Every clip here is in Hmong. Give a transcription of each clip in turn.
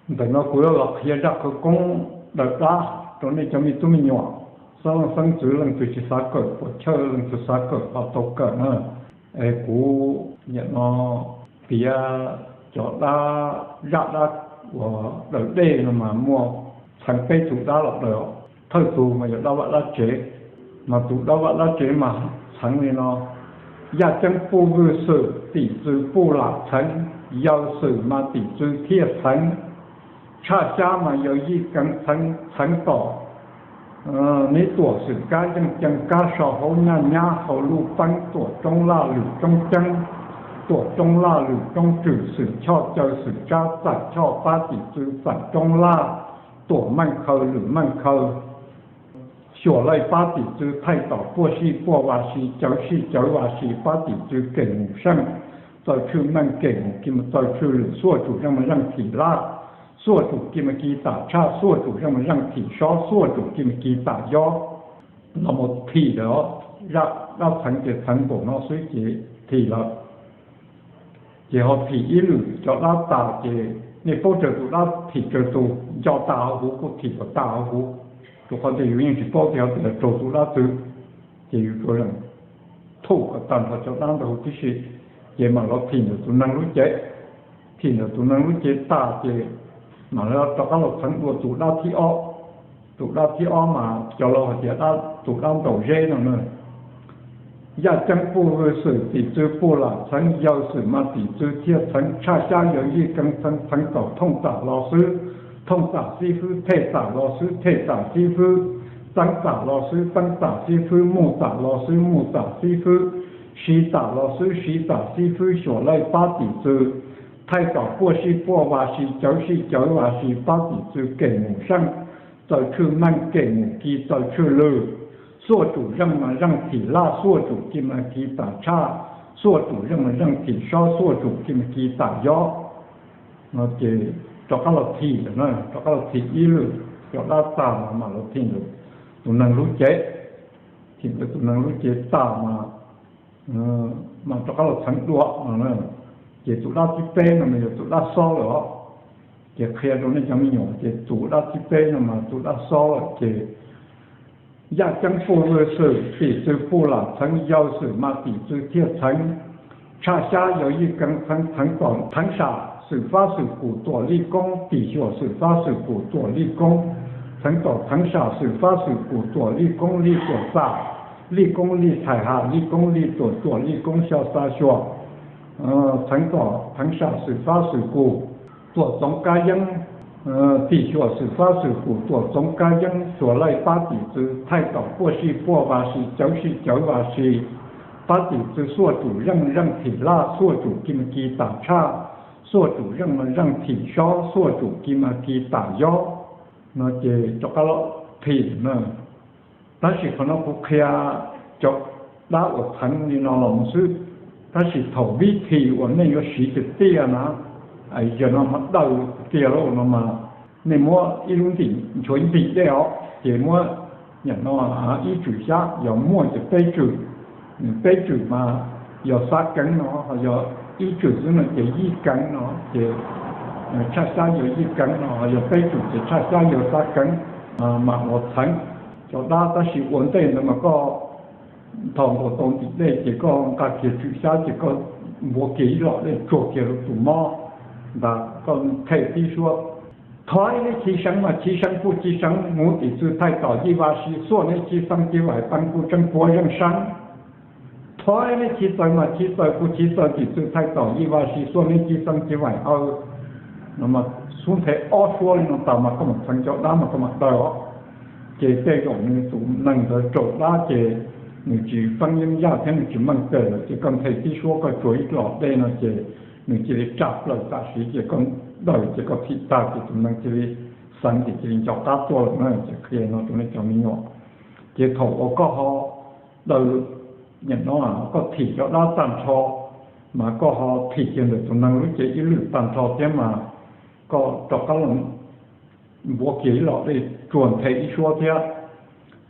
Ntawm no kuv yuav los qhia zaj khawv koob daws dab rau nej cov me tub me nyuam, xeeb leej xeeb ntxwv, leej twg tsis xav kawm puas chawj, leej twg xav kawm ho tau kawm na. Es kuv nim no piav cov dab, zaj dab uas daws dej no mas muaj txheev peb tug dab los daws. Thawj tug mas yog dab vaj dab tsev, mas tus dab vaj dab tsev mas txheev li no: Yaj ceeb puj vwj xwm, tim txwv puj lam txheev, yawg xwm mas tim txwv thiaj txheev, tshaj xyab mas yawg yij keev txheev, txheev tom neb tuam xwm kab yeej ceev kab so hauv nyaj nyab hauv luj peeb, tuam roob laj lwm roob ceeb, tuam roob laj lwm roob tswm, xwm choj caw xwm tsab, txam choj pab tim txwv txam roob laj, tuam meej khaws lwm meej khaws, xyuam laij pab tim txwv thaij tom puaj sij puaj vas si, cawv sij cawv vas si, pab tim txwv kem mus seej, txaws tshwj meej kem mus ki mas txaws tshwj lwm, xuaj tsum zeej mas zeej thim laj, xuaj tsum ki mas ki tam tshaj, xuaj tsum zeej mas zeej thim sob, xuaj tsum ki mas ki tam yob. Los mus thim lawm, zaj dab txheev ces txheev npaum no xwb ces thim lawm. Ces ho thim ib lwm cov dab tas ces nej paub tsawg tus dab thim tsawg tus, nco tas hauv huv kuj thim kom tas hauv huv, rau qhov tias yus yeej tsis paub tias ho tias raug tus dab twg, ces yus tsuas lees thum kom tag nrho cov dab ntawd huv tib si, ces mam los thim ntawm tus neeg lub cev. Thim ntawm tus neeg lub cev tas ces mam li rov qab los txheev dua tus dab thib ob. Tus dab thib ob mas cov laus hais tias tus dab ntaus zeb no na. Yaj ceeb puj vwj xwm, tim txwv puj lam txheev, yawg xwm mas tim txwv thiaj txheev, tshaj xyab yawg yij keev txheev, txheev tom thooj tam los xwb, thooj tam xib fwb, thej tam los xwb, thej tam xib fwb, txeeb tam los xwb, txeeb tam xib fwb, muj tam los xwb, muj tam xib fwb, siv tam los xwb, siv tam xib fwb, xyuam laij pab tim txwv thaij tom puaj sij puaj vas si, cawv sij cawv vas si, pab tim txwv kem mus seej, txaws tshwj meej kem mus ki txaws tshwj lwm, xuaj tsum zeej mas zeej thim laj, xuaj tsum ki mas ki tam tshaj, xuaj tsum zeej mas zeej thim sob, xuaj tsum ki mas ki tam yob. No ces rov qab los thim lawm na, rov qab los thim ib lwm cov dab tas mas mam los thim ntawm tus neeg lub cev. Thim ntawm tus neeg lub cev tas mas, mas rov qab los txheev dua no. Ces tus dab thib peb no mas yog tus dab xob lawm os. Ces qhia rau nej cov me nyuam ces tus dab thib peb no mas tus dab xob lawm ces: Yaj ceeb puj vwj xwm, tim txwv puj lam txheev, yawg xwm mas tim txwv thiaj txheev, tshaj xyab yawg yij keev txheev, txheev tom theev sam xwm fab xwm kum tuam lij koob, tim xyuam xwm fab xwm kum tuam lij koob, txheev tom theev sam xwm fab xwm kum tuam lij koob, lij tuam xam, lij koob lij txhais ham, lij koob lij tuam, tuam lij koob xyo xa xyuam, txheev tom theev sam xwm fab xwm kum tuam txoov kab yeeb, tim xyuam xwm fab xwm kum tuam txoov kab yeeb, xyuam laij pab tim txwv thaij tom puaj sij puaj vas si, cawv sij cawv vas si, pab tim txwv xuaj tsum zeej zeej thim laj, xuaj tsum ki mas ki tam tshaj, xuaj tsum zeej mas zeej thim sob, xuaj tsum ki mas ki tam yob. No ces rov qab los thim na. Tab sis qhov no kuv qhia cov dab uas txheev li no los mus xwb, tab sis thaum vib thim uas nej yuav siv tiag tiag na, yog no mas daws tiag lauj no mas, nej muab ib lub ntim, nchuav ib ntim dej os, ces muab nim no ib tswm xyab, yog muaj ces peb tswm, peb tswm mas yog xab keev no, yog ib tswm xwb no ces yij keev no ces tshaj xyab yog yij keev no, yog peb tswm ces tshaj xyab yog xab keev, mam los txheev cov dab. Tab sis ua ntej ntawd mas koj thaum nkaus tau ntim dej ces koj nqa kiag tswm xyab ces koj npuav kiag ib los dej tsuag kiag rau tus mob ntawd, koj them tib suab: Thov neb chiv seev mas chiv seev, kuj chiv seev, mus tim txwv thaij tom yij vas si, xuaj neb chiv xeeb chiv vais, peeb kuj tseeb puav zeej seeb. Thov neb chiv txawv mas chiv txawv, kuj chiv txawv, tim txwv thaij tom yij vas si, xuaj neb chiv xeeb chiv vais aw. No mas xub nthe ob suab li no tas mas koj mam txheev cov dab mas koj mam daws os. Ces tej zaum nws tus neeg ntawd raug dab ces nws tsis feeb yeeb yaj thiab nws tsis meej pem lawm ces koj nthe tib suab koj tsuav ib los dej no ces nws cia li tsa plaws tam sim ces koj daws ces koj thim tag ces tus neeg cia li xeev ces cia li nco qab tuaj lawm na. Ces qhia no rau nej cov me nyuam. Ces thaum uas koj ho daws, nim no koj thim cov dab tag nrho, mas koj ho thim kiag ntawm tus neeg lub cev ib lwm tag nrho thiab mas koj rov qab los npuav kiag ib los dej tsuag nthe ib suab thiab.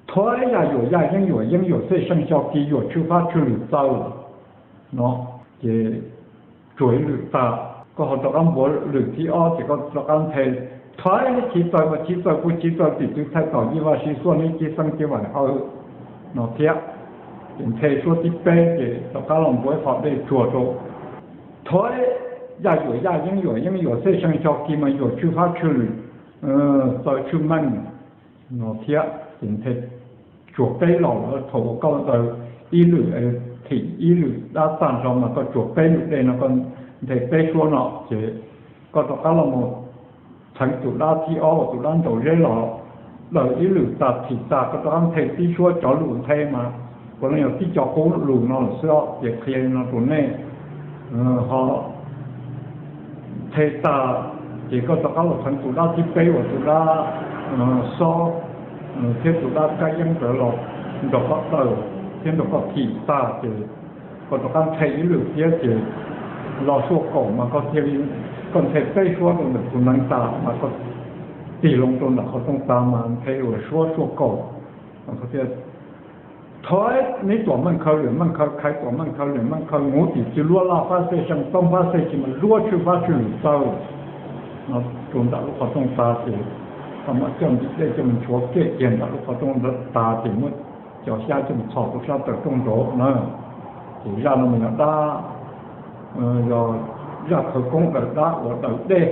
Thov yaj yuam yaj, yeeb yuam yeeb, yuam xej seej xyo ki, yuam tshwj fab tshwj lwm txaws no. Ces tsuag ib lwm tag, koj ho rov qab npuav lwm thib ob ces koj rov qab nthe, thov neb chiv txawv mas chiv txawv, kuv chiv txawv tim tw thaij tom yij vaj siv xuaj neb cib xeeb cev vam hawv no thiab. Ces nthe suab thib peb ces rov qab los npuav ib qho dej tsuag rau, thov yaj yuam yaj, yeeb yuam yeeb, yuam xej xeev xyo kis mas yuam tshwj fab tshwj lwm, txawv tshwj meej no thiab. Ces nthe tsuag peb los lawm, thaum uas koj ntawd ib lwm thim ib lwm dab tag nrho mas koj tsuag peb lwm dej no, koj nthe peb suab no ces koj rov qab los mus txheev tus dab thib ob uas tus dab ntaus zeb los daws ib lwm tag thim tag, koj rov qab nthe tib suab. Cov lus nthe mas puav leej yog tib co qub lus no lawm xwb os, ces qhia li no rau nej. Ho nthe tag ces koj rov qab los txheev tus dab thib peb uas tus dab xob thiab tus dab kab yeeb ntawd los nrog koj daws thiab nrog koj thim tag ces koj rov qab nthe ib lwm thiab ces los suaj kaum mas koj thiaj li, koj nthe peb suab rau ntawm tus neev tas mas koj tig loo rau ntawm qhov rooj tas mas nthe ua suab suaj kaum. Thov neb tuam meej khaw lwm meej khaw, khaiv tuam meej khaw lwm meej khaw, nguv tim tw luab laj fab xej xeev toob fab xej xeev mas luab tshwj fab tshwj lwm txawv no rau ntawm lub qhov rooj tas ces koj mam coj ntim dej coj mus nchuav kiag ntawm lub qhov rooj tas ces muab cov xyab coj mus txhos rau sab taw rooj nraud na. Ces zaj no mas yog dab, yog zaj khawv koob daws dab uas daws dej.